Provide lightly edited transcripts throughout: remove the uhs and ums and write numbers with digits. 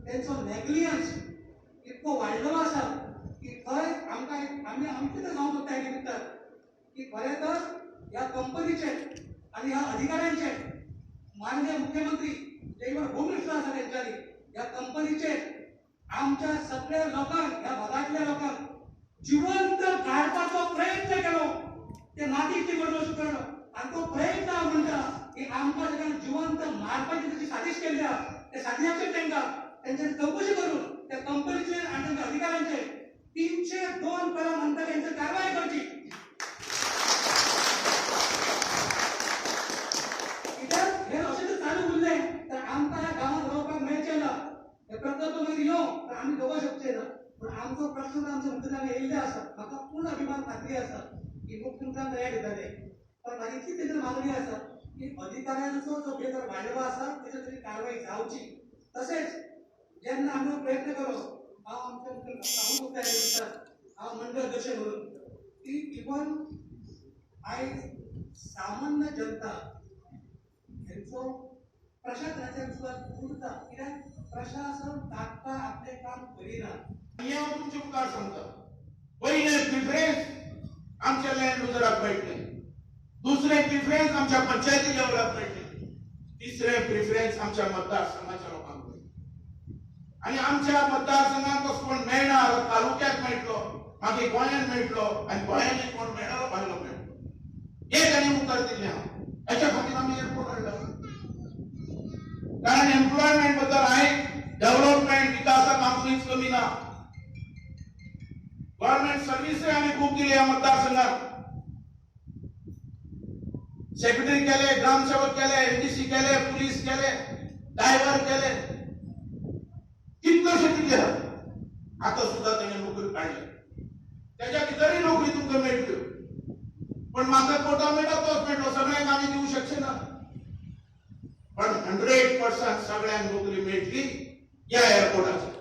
तेंचो नेग्लियन्स इतको वाडलेलो आसा की थंय आमकां आमी आमचें तर सांगूंक सोदता हे निमित्तान की खरें तर ह्या कंपनीचे आनी ह्या अधिकाऱ्यांचे माननीय मुख्यमंत्री जे इवन होम मिनिस्टर आसा तेंच्यांनी ह्या कंपनीचे आमच्या सगळ्या लोकांक, ह्या भागांतल्या लोकांक जिवंत काडपाचो प्रयत्न केलो. ते माती बरोबर करणं आनी तो प्रयत्न हांव म्हणटा की आमकां ताका जिवंत मारपाची ताची सादीश केल्ली आसा. ते सादिशाचेर तांकां तेंच्यानी चवकशी करून त्या कंपनीचेर आनी तांच्या अधिकाऱ्यांचेर 302 कलम अंतर्गत हेंचेर कारवाय करची. कित्याक हे अशें जर चालू उरलें तर आमकां ह्या गांवांत रावपाक मेळचें ना. हे प्रकल्प मागीर येवं तर आमी दोगो शकचे ना. पूण आमचो प्रश्न आमच्या मुख्यमंत्र्यांक येयल्ले आसा. म्हाका पूर्ण अभिमान खात्री आसा की मुख्यमंत्र्यांक तयार दिताले. पण म्हाजी इतली तेजेर मागणी आसा की अधिकाऱ्यांचो जो बेदर वाडलो आसा तेजेर तरी कारवाय जावची. तशेंच जेन्ना आमी प्रयत्न केलो, हांव आमच्या मुख्यमंत्र्यांक सांगूंक सोदता, हांव मंडळ अध्यक्ष म्हणून, की इवन आयज सामान्य जनता हेंचो प्रशासनाचेर विश्वास उरता. कित्याक प्रशासन तात्काळ आपलें काम करिना. आनी हांव तुमचे मुखार सांगता, पयलें प्रिफरन्स आमच्या लँड लुजराक मेळटलें, दुसरें प्रिफरन्स आमच्या पंचायती लेवलाक मेळटलें, तिसरें प्रिफरन्स आमच्या मतदारसंघाच्या लोकांक मेळटलें. आनी आमच्या मतदारसंघात कसो कोण मेळना, तालुक्याक मेळटलो, मागीर गोंयांत मेळटलो, आनी गोंयांनी कोण मेळलो भायलो मेळटलो. हें ताणें उतर दिल्लें हांव. हेच्या खातीर आमी एअरपोर्ट हाडला. कारण एम्प्लॉयमेंट बद्दल हांवें डेव्हलपमेंट विकासाक आमकां कमी ना. गव्हर्नमेंट सर्व्हिसय आमी खूब दिली ह्या मतदारसंघात. सेक्रेटरी केले, ग्रामसेवक केले, एमडीसी केले, पुलीस केले, ड्रायव्हर केले, कितलेशे दिले. आता सुद्धा तेणे नोकरी काडली, त्याच्या भितरय नोकरी तुमकां मेळटल्यो. पण म्हाका कोटा मेळटा तोच मेळटलो, सगळ्यांक आमी दिवंक शकचे ना. पण 100% सगळ्यांक नोकरी मेळटली ह्या एअरपोर्टाचेर,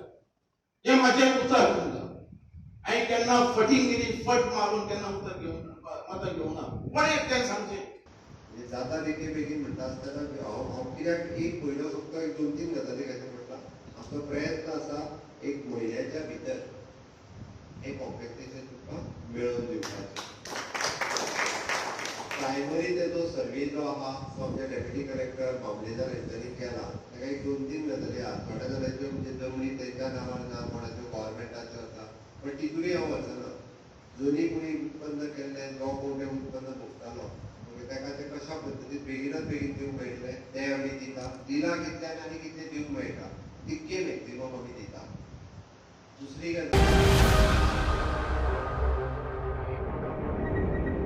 हें म्हाजें उतर तुमकां. हांवें केन्ना फटींगिरी फट मारून केन्ना उतर घेवना, मतां घेवना. पण एक तें सांगचें म्हणजे जाता बेगीन बेगीन म्हणटा आसतना हांव हांव कित्याक एक पयलो फक्त एक दोन तीन गजाली खातीर म्हणटा, आमचो प्रयत्न आसा एक म्हयन्याच्या भितर हें कॉम्पेन्सेशन तुमकां मेळोवन दिवपाचें. प्रायमरी तेजो सर्वे जो आहा तो आमच्या डेप्युटी कलेक्टर, मामलेदार हेंच्यांनी केला. ताका एक दोन तीन गजाली आहा. थोड्या जाणांच्यो म्हणजे जमनी तेंच्या नांवार ना, कोणाच्यो गव्हर्मेंटाच्यो आसा, पण तितूनय हांव वचना. जोनी कोणी उत्पन्न केल्लें, जो कोण तें उत्पन्न भोगतालो, मागीर ताका तें कशा पद्दतीन बेगिनात बेगीन दिवंक मेळटलें तें आमी दिता. दिलां कितल्यान आनी कितलें दिवंक मेळटा तितकें मॅक्झिमम आमी दिता. दुसरी गजाल